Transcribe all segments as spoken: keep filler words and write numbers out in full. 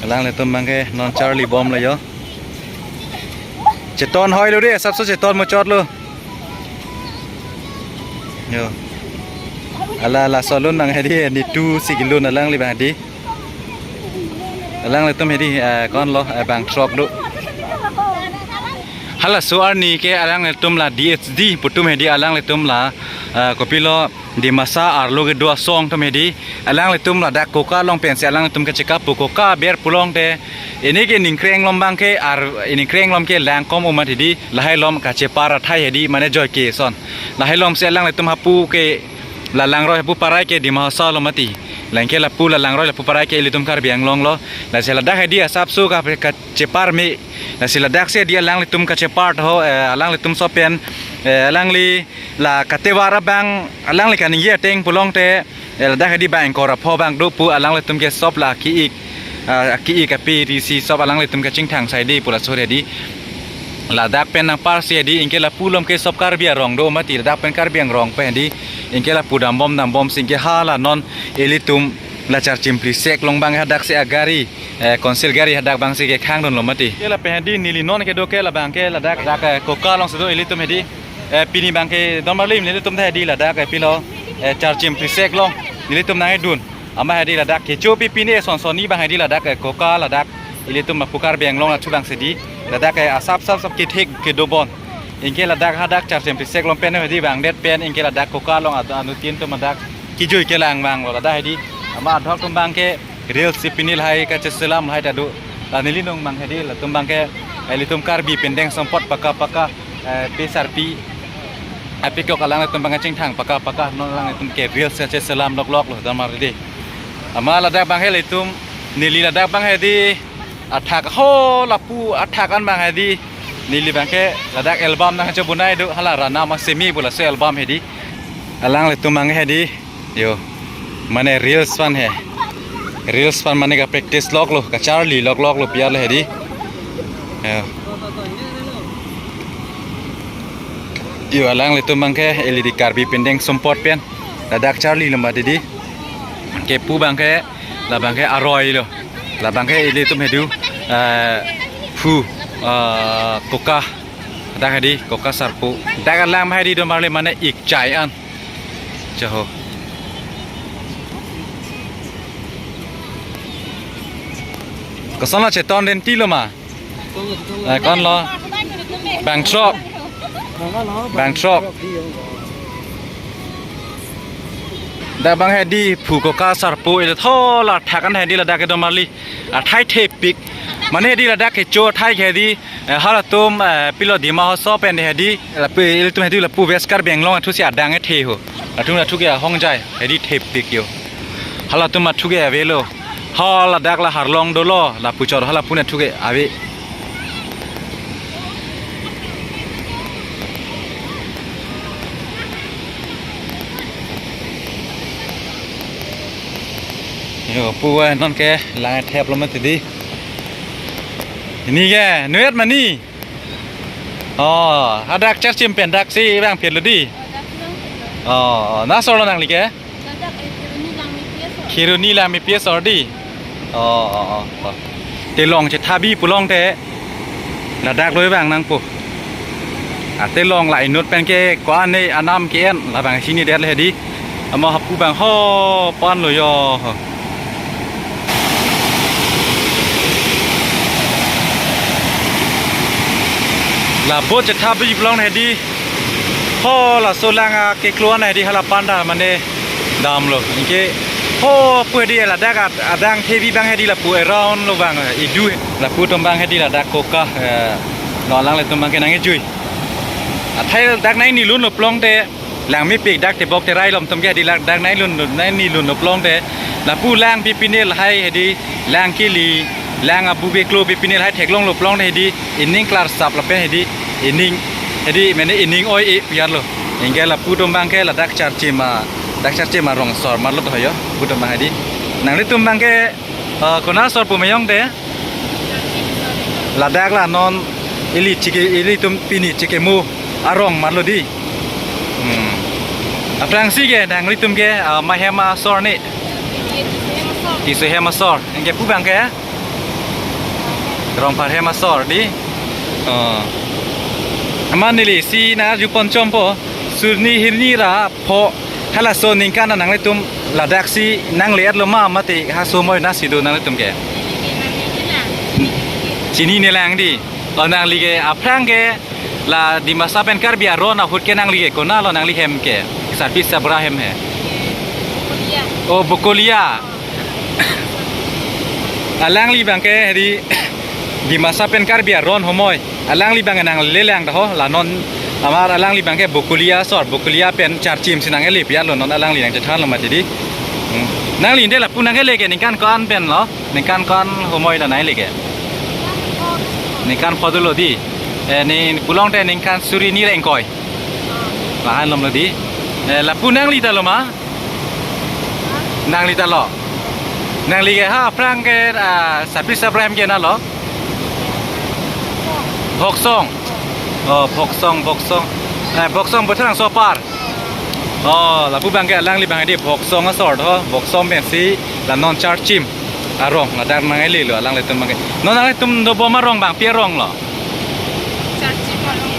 Alanglitum abangke non charli bomlo yo. Cheton hoilo de, asapso cheton muchotlo. Yo. Ala laso alun abang hedi, nitu si kelun alangli abang hedi. Alanglitum hedi, eh, konlo, eh, bang throk do. Halaso arni ke alanglitum la D H D pu atum hedi, alanglitum la, eh, kopilo, Dimasa arlo kedo asong atum hedi, alanglitum ladak koka along pensi alanglitum kachekapo, koka aber pulote, ini ke ningkreng along abangke ar, ningkreng along ke lang kom umat hedi, lahai along kachepar athai hedi, mane joike ason. Lahai alongsi alanglitum hapu ke la langroi hapu parai ke Dima Hasao lo mati. Lake lapu la langroi lapu parai ke ilitum Karbi Anglong lo. Lasi ladak hedi asapso ka, kachepar me. Lasi ladaksi hedi alanglitum kachepar ho, eh, alanglitum sopen, eh, alangli la katevar abang, alangli kaningje ateng pulote, eh, ladak hedi bang ingkoi ra pho abang do pu alanglitum ke sop la ki-ik, ah, ki-ik api risi sop alanglitum kachingthang sai di pu laso hedi. Ladak pen nangparsi hedi, anke lapu along ke sop Karbi arong do mati, ladak pen Karbi Anglong pen hedi, anke lapu dambom dambomsi anke hala non ilitum la Charchim Phlisek along abang hadaksi agari, eh, council gari hadak abangsi kekhangdunlo mati. Ke lapen hedi neli non kedo ke labang ke ladak, ladak, eh, koka alongsi do ilitum hedi. Eh, pini abangke donmarli nelitum ta hedi ladak, eh, pilo, eh, Charchim Phlisek along nelitum nangkedun. Amat hedi ladak kecho pi pini son sonni abang hedi ladak, eh, koka ladak ilitum lapu Karbi Anglong achu abangsi di. Ladak, eh, asap sap sap kethek kedo bon. Anke ladak hadak Charchim Phlisek along pen hedi abang det pen anke ladak koka along ad-, anuttin atum ladak kejui kelang abang lo ladak hedi. Amat adhok atum abangke reels si pini lahai kacheselam lahai ta do. La neli nung abang hedi latum abangke, eh, ilitum Karbi pindeng sompot paka paka, eh, pi sarpi. Api kok alanglitum abang kachingthang paka paka non alanglitum ke reels kacheselam lok lok lo damar hedi. Amat ladak abang hedi ilitum neli ladak abang hedi athak ho lapu athak an abang hedi neli abangke ladak album nangchobunai do hala Rana Masemi pu laso album hedi. Alanglitum abang hedi. Yo. Mane reels aphan he. Reels aphan mane ka practice lok lo, kacharli lok lok lo piar le hedi. Yo. Yo, alanglitum abangke ili di Karbi pindeng sompot pen. Ladak charlilo mati di. Kepu abangke, labangke aroi lo. Labangke ilitum hedu, eh, phu, eh, koka. Dak hedi, koka sarpo. Dak alam hedi donmarli mane ikchai an. Jaho. Kosonlo cheton renti lo ma? Eh, konlo. Bang throk. Bang throk. Dak abang hedi phu koka sarpo ilitum la athak an hedi ladak kedo marli. Athai thepik. Mane hedi ladak kecho athai ke hedi, eh, halatum, eh, pilo Dima Hasao pen hedi, lapu, ilitum hedi lapu West Karbi Anglong athusi adang ethe ho. Latum athu ke ahongjai, hedi thepik yo. Halatum athu ke avelo. Haladak la Harlong dolo, lapu chor halapu athu ke ave. Yo, pu, eh, non ke lang theplo mati di. Ini ke, nuyat mani. Oh, hadak Charchim pen daksi vangphitlo di. Oh, oh, na sorlo nangli ke? Kheroni Langmepi asor di. Oh, oh, oh, oh. Telong chethabi pulote ladak loi vang nangpo. Ate long la inut pen ke ko-an ne anam ke-en labang sini det le hedi. Amat hapu abang ho pan lo yo. La boat chethabi pulote hedi. Ho laso lang akeklo an hedi hala panda mane damlo. Anke ho pu hedi ladak ad-, adang thebi abang hedi lapu around lo abang idu. Lapu atum abang hedi ladak koka, eh, no alanglitum abangke nangkejui. Athai dak nai nilun lo pulote, lang mepik dak tebok terai alom atum ke hedi ladak nai lun, nai nilun lo pulote, lapu lang pi pine lahai hedi, lang kili, lang abu keklo pi pine lahai theklonglo pulote hedi, ining klarsap lapen hedi, ining, hedi mane ining oi-e piarlo. Anke lapu atum abangke ladak Charchim a, dak Charchim arong asor marlo to yo, lapu atum abang hedi. Nanglitum abangke, eh, konat asor pu ma jongte? Ladak la non ili chike, ilitum pini chikemo arong marlo di. Hmm. Aphrangsi ke nanglitum ke, ah, ma hem asor ne? Tisso hem asor. Anke pu abangke? Rongphar hem asor di. Oh. Amat neli si nang-arju pon chompo. Surni hirni ra pho halaso aningkan nanglitum ladak si nangle-etlo ma mate ha somoi na si do nanglitum ke? Chininelang di. Oh, nangli ke aphrang ke la Dimasa pen Karbi aron ahut ke nangli ke konatlo nangli hem ke? Sarpi Sabra hem he. Oh, Bokolia. Alangli abang ke hedi Dimasa pen Karbi aron homoi. Alangli abang nanglelang ta ho, la non amat alangli abang ke Bokolia asor, Bokolia pen Charchim si nangle pi-etlo, non alangli nangchethanlo mati di. Hmm. Nangli ante lapu nangle ke ningkan ko-an pen lo? Ningkan ko-an homoi lo nangle ke? Ningkan pho dolo di. Eh, ne pulote ningkan suri ni ra ingkoi. Lahenlo di. Eh, lapu nangli ta lo ma? Nangli ta lo. Nangli ke ha aphrang ke, ah, Sarpi Sabra hem ke nalo? Voksong. Oh, Voksong, Voksong. Eh, Voksong Botharangso apar. Oh, lapu abang ke alangli abang di Voksong asor ho, Voksong pen si la non Charchim arong, ladak nanglelo alanglitum abang ke. Non nanglitum dobom arong abang pi arong lo? Charchim arong.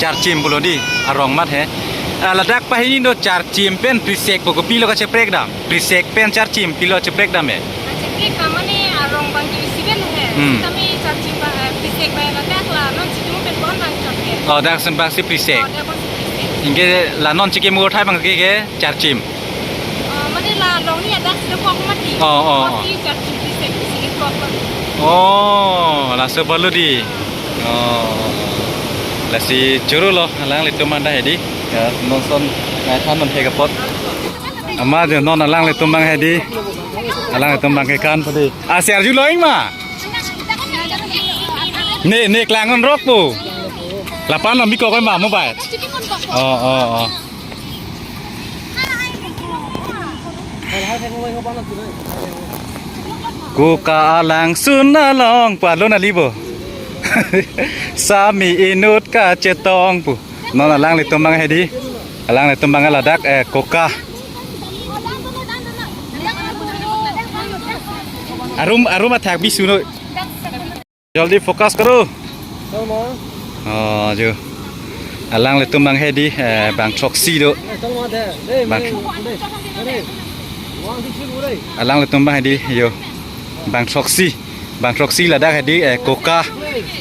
Charchim pulo di, arong amat he. Ah, ladak banghini do Charchim pen Prisek pu kopilo kacheprek dam? Prisek pen Charchim pilo cheprek dam he? Kacheprek dam mane arong abang ke isi pen he. Hmm. Kami Charchim abang, eh, Prisek abang ladak la non si kemu pen bon abang chot ke. Oh, dak sen abang si Prisek. Oh, dak abang si Prisek. Anke la non si kemu athai abang ke, ke Charchim. Oh, mane la long ni adak si dokok mati. Oh, oh, oh. Mati Charchim Prisek isi dokok mati. Oh, laso pulo di. Oh. Lasi choro lo, alanglitum anta hedi. Ya, non son, eh, than non he kapot. Amat jo non alanglitum abang hedi. Alanglitum abang ke kan padi. Ah, si arjulo ing ma? Ne, ne klang nonrok pu. Lapu non bikok ma mobile. Oh, oh, oh. Koka alangsun along pu alun ali bo. Sami inut kachetong pu. Non alanglitum abang hedi. Alanglitum abang ladak, eh, koka. Arum, arum athak bisu noi. Jaldi focus karo. Oh, jo. Alanglitum abang hedi, eh, bang throksi do. Bang, alanglitum abang hedi, jo. Bang throksi. Bang throksi ladak hedi, eh, koka.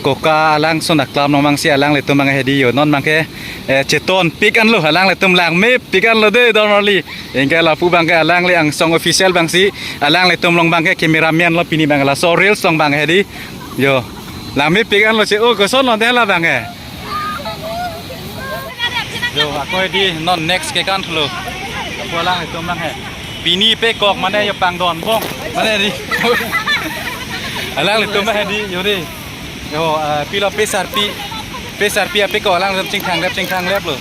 Koka alangsun aklam nong abang si alanglitum abang hedi, jo. Non abang ke, eh, cheton pik anlo, alanglitum langmepik anlo de, don marli. Anke lapu abang ke alangli angsong official abang si, alanglitum along abang ke cameraman lo pini abang laso reels along abang hedi. Jo. Langmepik anlo che, oh, koson lo de la abang ke. Jo, ako hedi non next ke kan lo. Ako alanglitum abang he. Pini pekok mane jo pangdon bong. Mane di. Alanglitum abang hedi, jo di. Jo, eh, pilo pe Sarpi. Pe Sarpi apekok alanglitum chingthang rep, chingthang rep lo.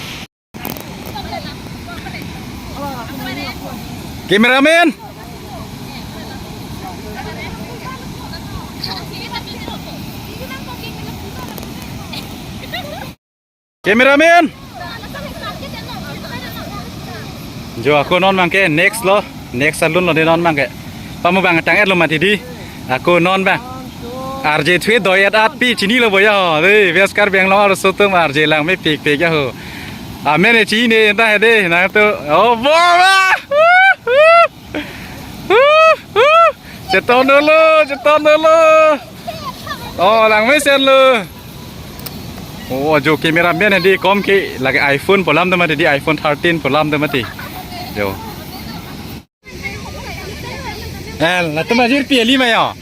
Cameraman! Cameraman! Jo, ako non abang ke next lo, next alun lo de non abang ke. Pamu abang tang-etlo mati di. Ako non abang. R J thui doyat at pi chinilo bo ya ho. De, West Karbi Anglong arloso atum R J langmepikpik ya ho. Amen e chini anta hedi, nangtum. Oh, bo, ba. Cheton dolo, cheton dolo. Oh, langmesen lo. Oh, jo cameraman hedi kom ke lake iPhone pu alam do mati di, iPhone thirteen pu alam do mati. Jo. Eh, latum ajirpi eli ma jo.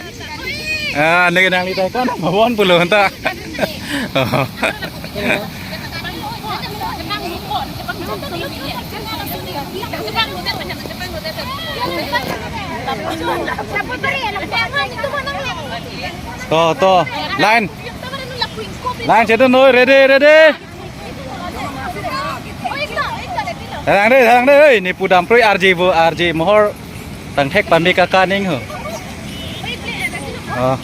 Ah, neke nangli tai kan, mabon pulo anta. Oh. To, to. Line. Line, chetu noi, ready, ready. Tharang de, tharang de, oi, ne pudam proi R J bo, R J mohor tangthek pame kaka ning ho. Oh.